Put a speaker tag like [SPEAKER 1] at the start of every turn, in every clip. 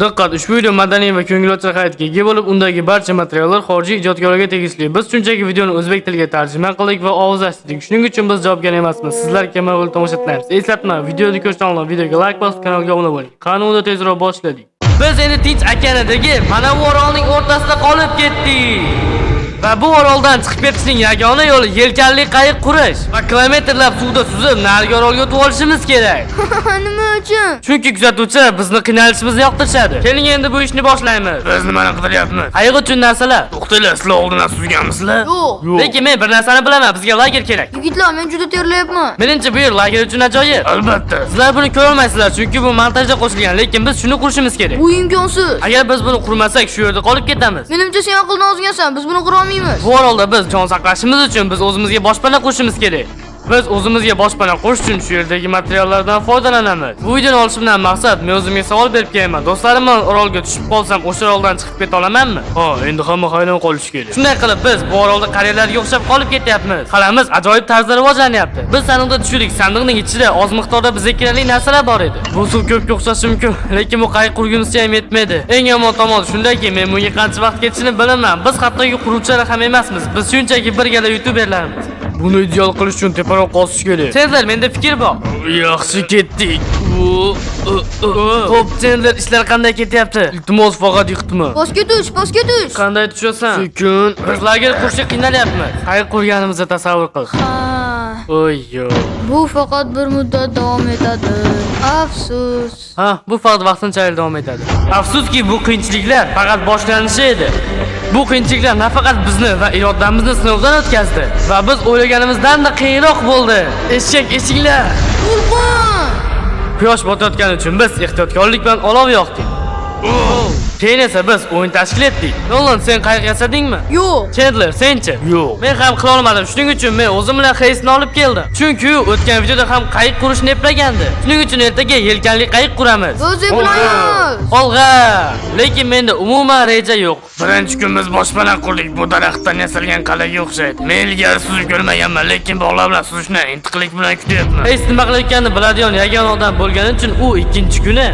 [SPEAKER 1] Diqqat, ushbu video madaniy va ko'ngilochar hayotga ega bo'lib, undagi barcha materiallar xorijiy ijodkorlarga tegishli. Biz shunchaki videoni o'zbek tiliga tarjima qildik va ovozlashtirdik. Shuning uchun biz javobgar emasmiz. Sizlarga ma'qul tomosha tilaymiz. Eslatma, videoni ko'rishdan oldin videoga like bosib, kanalga obuna bo'ling. Qani unda tezroq boshladik. Biz endi Tinch okeanidagi mana bu orolning o'rtasida qolib ketdik. Va bu oroldan chiqib ketishning yagona yo'li yelkanli qayiq qurish va kilometrlab suvda suzib narigi orolga o'tib olishimiz kerak.
[SPEAKER 2] Nima uchun?
[SPEAKER 1] Chunki kuzatuvchilar bizni qiynalishimizni yoqtirishadi. Keling, endi bu ishni boshlaymiz.
[SPEAKER 3] Biz nimani qidiryapmiz?
[SPEAKER 1] Qayiq uchun narsalar.
[SPEAKER 3] To'xtanglar, sizlar oldindan suzganmisizlar?
[SPEAKER 2] Yo'q.
[SPEAKER 1] Lekin men bir narsani bilaman, bizga lager kerak.
[SPEAKER 2] Yigitlar, men juda terlayapman.
[SPEAKER 1] Menimcha bu yer lager uchun ajoyib.
[SPEAKER 3] Albatta.
[SPEAKER 1] Sizlar buni ko'rolmaysizlar, chunki bu montajda qo'shilgan, lekin biz shuni qurishimiz kerak.
[SPEAKER 2] Bu imkonsiz.
[SPEAKER 1] Agar biz buni qurmasak, shu yerda qolib ketamiz.
[SPEAKER 2] Menimcha sen aqldan ozgansan. Biz buni qura olmaymiz.
[SPEAKER 1] Bu orolda biz jon saqlashimiz uchun biz o'zimizga boshpana qurishimiz kerak. Biz o'zimizga boshpana qurish uchun shu yerdagi materiallardan foydalanamiz. Bu videoni olishimdan maqsad, men o'zimga savol berib kelaman. Do'stlarim bilan orolga tushib qolsam, o'sha oroldan chiqib keta olamanmi? Ha, endi hamma hayron qolishi kerak. Shunday qilib biz bu orolda qariyalarga o'xshab qolib ketyapmiz. Qalamiz ajoyib tarzda rivojlanyapti. Biz sandiqda tushdik. Sandiqning ichida oz miqdorda bizga kerakli narsalar bor edi. Bu suv ko'pga o'xshashi mumkin, lekin bu qayiq qurgunimizcha ham yetmaydi. Eng yomon tomoni shundaki, men bunga qancha vaqt ketishini bilaman. Biz hattoki quruvchilar ham emasmiz. Biz shunchaki birgala youtuberlarmiz. Buni ideal qilish uchun teparoq qosish kerak. Chandler, menda fikr bor.
[SPEAKER 3] Yaxshi ketdik.
[SPEAKER 1] Xo'p, Chandler, ishlar qanday ketyapti? Iltimos, faqat yiqitma.
[SPEAKER 2] Pastga tush, pastga tush.
[SPEAKER 1] Qanday tushasan? Sekin. Biz lager qurishga qiynalyapmiz. Qayiq qurganimizni tasavvur qil.
[SPEAKER 2] Ha,
[SPEAKER 1] Oy yo.
[SPEAKER 2] bu faqat bir muddat davom etadi. Afsus.
[SPEAKER 1] Ha, bu faqat vaqtinchalik davom etadi. Afsuski, bu qiyinchiliklar faqat boshlanishi edi. Bu qiyinchiliklar nafaqat bizni va irodamizni sinovdan o'tkazdi va biz o'ylaganimizdan-da qiyinroq bo'ldi. Eshak eshiklar.
[SPEAKER 2] To'lqin!
[SPEAKER 1] Quyosh botayotgani uchun biz ehtiyotkorlik bilan olov yoqdik. Keyin esa biz o'yin tashkil etdik. Nolan, sen qayiq yasadingmi?
[SPEAKER 2] Yo'q.
[SPEAKER 1] Chandler, senchi?
[SPEAKER 3] Yo'q.
[SPEAKER 1] Men ham qila olmadim. Shuning uchun men o'zim bilan Heysni olib keldim. Chunki u o'tgan videoda ham qayiq qurishni eplagandi. Shuning uchun ertaga yelkanli qayiq quramiz.
[SPEAKER 2] Biz eplaymiz.
[SPEAKER 1] Olg'a! Lekin menda umuman reja yo'q.
[SPEAKER 3] Birinchi kun biz boshpana qurdik. Bu daraxtdan yasalgan qal'aga o'xshaydi. Men ilgari suzib ko'rmaganman, lekin bog'lar bilan suzishni intiqlik bilan kutyapman.
[SPEAKER 1] Heys nima qilayotganini biladigan yagona odam bo'lgani uchun u ikkinchi kuni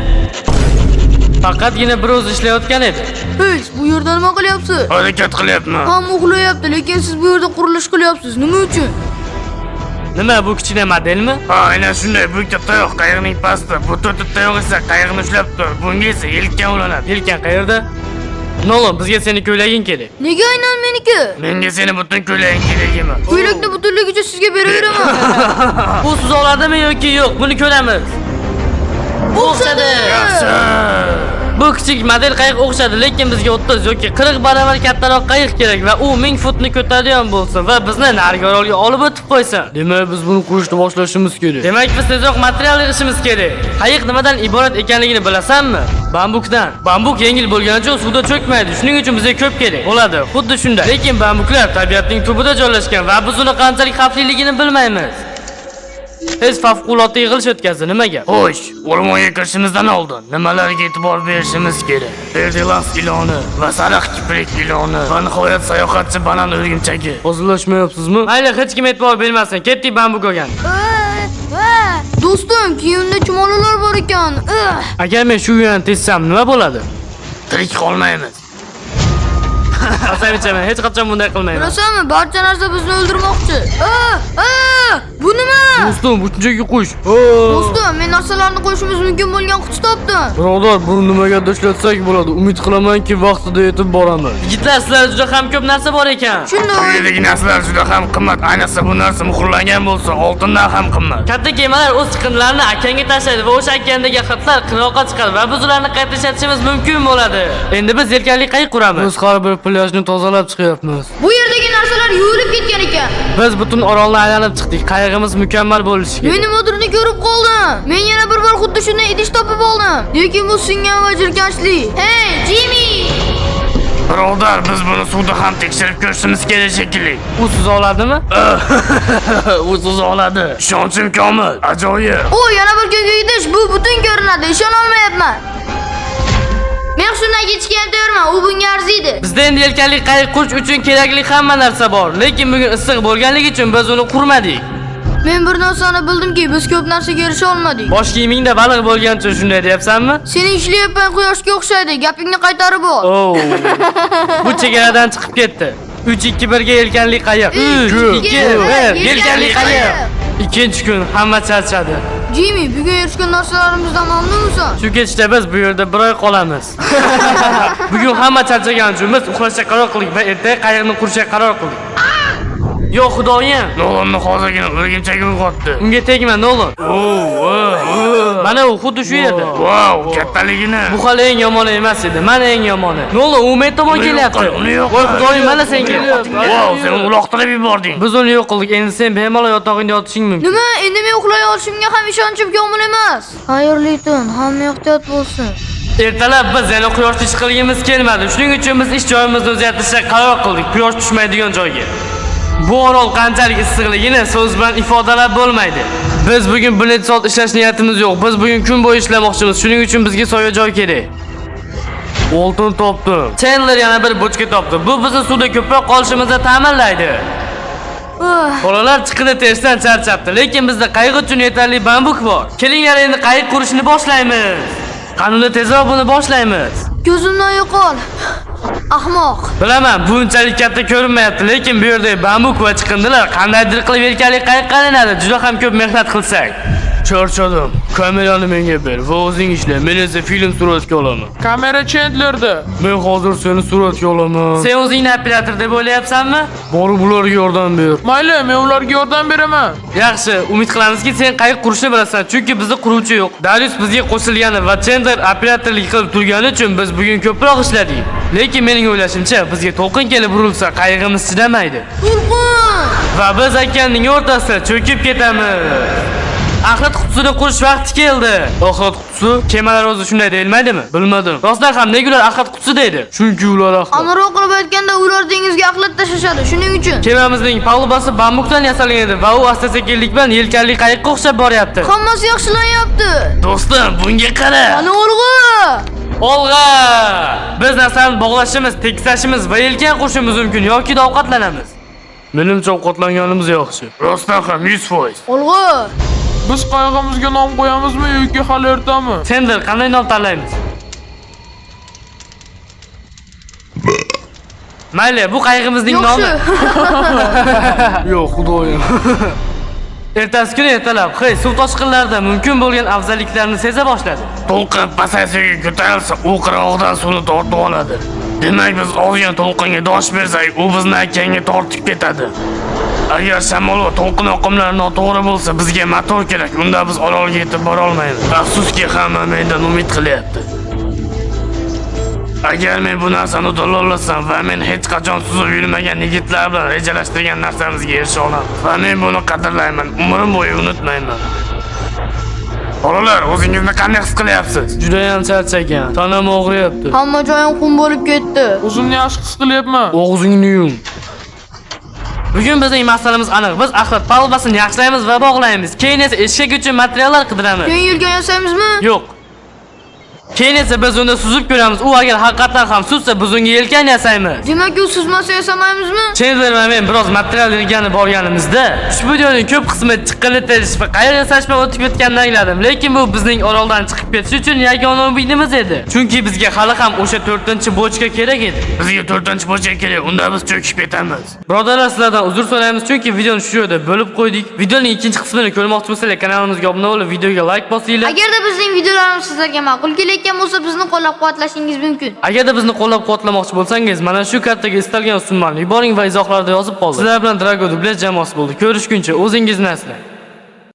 [SPEAKER 1] faqatgina bir o'zi ishlayotgan edi.
[SPEAKER 2] Hey, bu yerda nima qilyapsiz?
[SPEAKER 3] Harakat qilyapman.
[SPEAKER 2] Hamma uxlayapti, lekin siz bu yerda qurilish qilyapsiz. Nima uchun?
[SPEAKER 1] Nima bu kichkina modelmi?
[SPEAKER 3] Ha, aynan shunday. Bu ikkita tayoq qayiqning pastida, bu to'rtta tayoq esa qayiqni ushlab tur. Bunga esa yelkan ulanadi.
[SPEAKER 1] Yelkan qayerda? Nolan, bizga seni ko'ylaging kerak.
[SPEAKER 2] Nega aynan meniki?
[SPEAKER 3] Menga seni butun ko'ylaging kerak emas.
[SPEAKER 2] Ko'ylakni butunligicha sizga beraveraman.
[SPEAKER 1] Bu suza oladimi yoki yo'q? Buni ko'ramiz.
[SPEAKER 2] O'xshadi.
[SPEAKER 3] Yaxshi.
[SPEAKER 1] Bu kichik model qayiq o'xshadi, lekin bizga 30 yoki 40 barobar kattaroq qayiq kerak va u 1000 futni ko'taradigan bo'lsin va bizni narigi orolga olib o'tib qo'ysin. Demak, biz buni qurishni boshlashimiz kerak. Demak, biz tezroq material yig'ishimiz kerak. Qayiq nimadan iborat ekanligini bilasanmi? Bambukdan. Bambuk yengil bo'lgani uchun suvda cho'kmaydi. Shuning uchun bizga ko'p kerak. Bo'ladi, xuddi shunday. Lekin bambuklar tabiatning tubida joylashgan va biz uni qanchalik xavfliligini bilmaymiz. Tez favqulodda yig'ilish o'tkazdi. Nima gap?
[SPEAKER 3] Xo'sh, o'rmonga kirishimizdan oldin nimalarga e'tibor berishimiz kerak? Berdelans iloni va sariq kiprik iloni va nihoyat sayohatchi banan o'rgimchagi.
[SPEAKER 1] Hozirlashmayapsizmi? Mayli, hech kim e'tibor bermasin. Ketdik bambuk olgan.
[SPEAKER 2] Do'stim, kiyimda chumolilar bor ekan.
[SPEAKER 1] Agar men shu uyani tessam nima bo'ladi?
[SPEAKER 3] Tirik qolmaymiz.
[SPEAKER 1] Qasam ichaman, hech qachon bunday qilmayman.
[SPEAKER 2] Bilasanmi, barcha narsa bizni o'ldirmoqchi. Bu nima?
[SPEAKER 1] Do'stim, bu shunchaki qush.
[SPEAKER 2] Do'stim, men narsalarni qo'yishimiz mumkin bo'lgan quti topdim.
[SPEAKER 1] Birodar, buni nimaga tashlatsak bo'ladi? Umid qilamanki, vaqtida yetib boramiz. Yigitlar, sizlarda juda ham ko'p narsa bor ekan.
[SPEAKER 3] Bu
[SPEAKER 2] Shunday.
[SPEAKER 3] yerdagi narsalar juda ham qimmat. Ayniqsa bu narsa muhrlangan bo'lsa, oltindan ham qimmat.
[SPEAKER 1] Katta kemalar o'z chiqindilarini okeanga tashlaydi va o'sha okeandagi xatlar qirg'oqqa chiqadi va biz ularni qayta ishlatishimiz mumkin bo'ladi. Endi biz yelkanli qayiq quramiz. Biz har bir plyajni tozalab chiqyapmiz.
[SPEAKER 2] Bu yerdagi narsalar yuvilib ketgan ekan.
[SPEAKER 1] Biz butun orolni aylanib chiqdik. Qayig'imiz mukammal bo'lishi kerak.
[SPEAKER 2] Men nimadirni ko'rib qoldim. Men yana bir bor xuddi shunday idish topib oldim. Lekin bu singan va jirkanchli. Hey, Jimmy!
[SPEAKER 3] Birodar, biz buni suvda ham tekshirib ko'rishimiz kerak shekilli.
[SPEAKER 1] U suza oladimi?
[SPEAKER 3] U suza oladi. Ishonchim komil. Ajoyib.
[SPEAKER 2] O, yana bir ko'k idish. Bu butun ko'rinadi. Ishona olmayapman. Men shundan kechga ham tayyorman. U bunga arziydi.
[SPEAKER 1] Bizda endi yelkanli qayiq qurish uchun kerakli hamma narsa bor, lekin bugun issiq bo'lganligi uchun biz uni qurmadik.
[SPEAKER 2] Men bir narsani bildimki, biz ko'p narsaga erisha olmadik.
[SPEAKER 1] Bosh kiyimingda baliq bo'lgani uchun shunday deyapsanmi?
[SPEAKER 2] Sening shlyapang quyoshga o'xshaydi. Gapingni qaytarib ol.
[SPEAKER 1] Oh. Bu chegaradan chiqib ketdi. 3 2 1 ga yelkanli qayiq. 3 2 1 yelkanli qayiq. Ikkinchi kun hamma charchadi.
[SPEAKER 2] Jimmy, bugun erishgan narsalarimizdan mamnunmisan?
[SPEAKER 1] Shu ketishda biz bu yerda bir oy qolamiz. Bugun hamma charchagani uchun biz uxlashga qaror qildik va ertaga qayiqni qurishga qaror qildik. Yo xudoyim,
[SPEAKER 3] Nolanni hozirgina o'rgimchak uyg'otdi.
[SPEAKER 1] Unga tegma Nolan. Mana u xuddi shu yerda.
[SPEAKER 3] Vau, kattaligini.
[SPEAKER 1] Bu hali eng yomoni emas edi. Mana eng yomoni. Nolan, u men tomon kelyapti.
[SPEAKER 3] Uni yo'q.
[SPEAKER 1] Voy xudoyim, mana senga.
[SPEAKER 3] Vau, sen uni uloqtirib yubording.
[SPEAKER 1] Biz uni yo'q qildik. Endi sen bemalol yotog'ingda yotishing mumkin.
[SPEAKER 2] Nima? Endi men uxlay olishimga ham ishonchim komil emas. Xayrli tun, hamma ehtiyot bo'lsin.
[SPEAKER 1] Ertalab biz yana quyoshda ish qilgimiz kelmadi. Shuning uchun biz ish joyimizni o'zgartirishga qaror qildik. Quyosh tushmaydigan joyga. Bu orol qanchalik issiqligini so'z bilan ifodalab bo'lmaydi. Biz bugun bir necha soat ishlash niyatimiz yo'q. Biz bugun kun bo'yi ishlamoqchimiz. Shuning uchun bizga soya joy kerak. Oltin topdim. Chandler yana bir bochka topdi. Bu bizni suvda ko'proq qolishimizni ta'minlaydi. Bolalar chiqindi terishdan charchabdi, lekin bizda qayiq uchun yetarli bambuk bor. Kelinglar, endi qayiq qurishni boshlaymiz. Qanuni tezroq buni boshlaymiz.
[SPEAKER 2] Ko'zimdan yo'qol. Ahmoq.
[SPEAKER 1] Bilaman, bu unchalik katta ko'rinmayapti, lekin bu yerda bambuk va chiqindilar qandaydir qilib yelkali qayiqqa aylanadi, juda ham ko'p mehnat qilsak. Charchadim. Kamerani menga ber va o'zing ishla. Men esa film suratga olaman.
[SPEAKER 4] Kamera Chandler'da.
[SPEAKER 1] Men hozir seni suratga olaman. Sen o'zingni operator deb o'ylayapsanmi? Borib ularga yordam ber.
[SPEAKER 4] Mayli, men ularga yordam beraman.
[SPEAKER 1] Yaxshi, umid qilamizki, sen qayiq qurishni bilasan, chunki bizda quruvchi yo'q. Darius bizga qo'shilgani va Chandler operatorlik qilib turgani uchun biz bugun ko'proq ishladik. Lekin mening o'ylashimcha, bizga to'lqin kelib urilsa, qayig'imiz chidamaydi.
[SPEAKER 2] To'lqin!
[SPEAKER 1] Va biz okeanning o'rtasida cho'kib ketamiz. Axlat qutisini qurish vaqti keldi. Axlat qutisi? Kemalar o'zi shunday deyilmaydimi? Bilmadim. Rostdan ham nega ular axlat qutisi deydi? Chunki ular axlat.
[SPEAKER 2] Aniqroq qilib aytganda, ular dengizga axlat tashlashadi, shuning uchun.
[SPEAKER 1] Kemamizning palubasi bambukdan yasalgan edi va u asta-sekinlik bilan yelkanli qayiqqa o'xshab boryapti.
[SPEAKER 2] Hammasi yaxshilanyapti.
[SPEAKER 3] Do'stim, bunga qara.
[SPEAKER 2] Mana olg'a!
[SPEAKER 1] Olg'a! Biz narsani bog'lashimiz, tekislashimiz va yelkan qurishimiz mumkin yoki ovqatlanamiz. Menimcha ovqatlanganimiz yaxshi.
[SPEAKER 3] Rostdan ham 100%.
[SPEAKER 2] Olg'a!
[SPEAKER 4] Biz qayiqimizga nom qo'yamizmi yoki hali ertami?
[SPEAKER 1] Chandler, qanday nom tanlaymiz? Mayli, bu qayig'imizning nomi.
[SPEAKER 2] Yaxshi.
[SPEAKER 1] Yo'q, xudoyim. Ertasi kuni ertalab, hey, suv toshqinlarida mumkin bo'lgan afzalliklarni seza boshladi.
[SPEAKER 3] To'lqin pasaysa yoki ko'tarilsa, u qirg'oqdan suvni tortib oladi. Demak, biz ozgina to'lqinga dosh bersak, u bizni okeanga tortib ketadi. Agar shamol va to'lqin oqimlari noto'g'ri bo'lsa, bizga motor kerak. Unda biz orolga yetib bora olmaymiz. Afsuski, hamma mendan umid qilyapti. Agar men bu narsani uddalaolsam va men hech qachon suzib yurmagan yigitlar bilan rejalashtirgan narsamizga erisha olaman. Va men buni qadrlayman, umrim bo'yi unutmayman. Bolalar, o'zingizni qanday his qilyapsiz?
[SPEAKER 1] Juda ham charchagan. Tanam og'riyapti.
[SPEAKER 2] Hamma joyim qum bo'lib ketdi.
[SPEAKER 4] O'zimni yaxshi his qilyapman.
[SPEAKER 1] Og'zingni yum. Bugun bizning maqsadimiz aniq. Biz axlat palubasini yaxshilaymiz va bog'laymiz. Keyin esa eshak uchun materiallar qidiramiz.
[SPEAKER 2] Keyin yelkan yasaymizmi?
[SPEAKER 1] Yo'q. Keyin esa biz unda suzib ko'ramiz. U agar haqiqatan ham suzsa, biz unga yelkan yasaymiz.
[SPEAKER 2] Demak, u suzmasa yasamaymizmi?
[SPEAKER 1] Chandler va men biroz material yig'gani borganimizda, ushbu videoning ko'p qismi chiqindi terish va qayiq yasash bilan o'tib ketganini angladim. Lekin bu bizning oroldan chiqib ketish uchun yagona umidimiz edi. Chunki bizga hali ham o'sha 4-bochka kerak edi.
[SPEAKER 3] Bizga 4-bochka kerak, unda biz cho'kib ketamiz.
[SPEAKER 1] Birodarlar, sizlardan uzr so'raymiz, chunki videoni shu yerda bo'lib qo'ydik. Videoning ikkinchi qismini ko'rmoqchi bo'lsanglar, kanalimizga obuna bo'lib, videoga like bosinglar.
[SPEAKER 2] Agarda bizning videolarimiz sizlarga ma'qul kelayotgan bo'lsa, bizni qo'llab-quvvatlashingiz mumkin.
[SPEAKER 1] Agarda bizni qo'llab-quvvatlamoqchi bo'lsangiz, mana shu kartaga istalgan summani yuboring va izohlarda yozib qoldiring. Sizlar bilan Drago Dublyaj jamoasi bo'ldi. Ko'rishguncha o'zingizni asrang.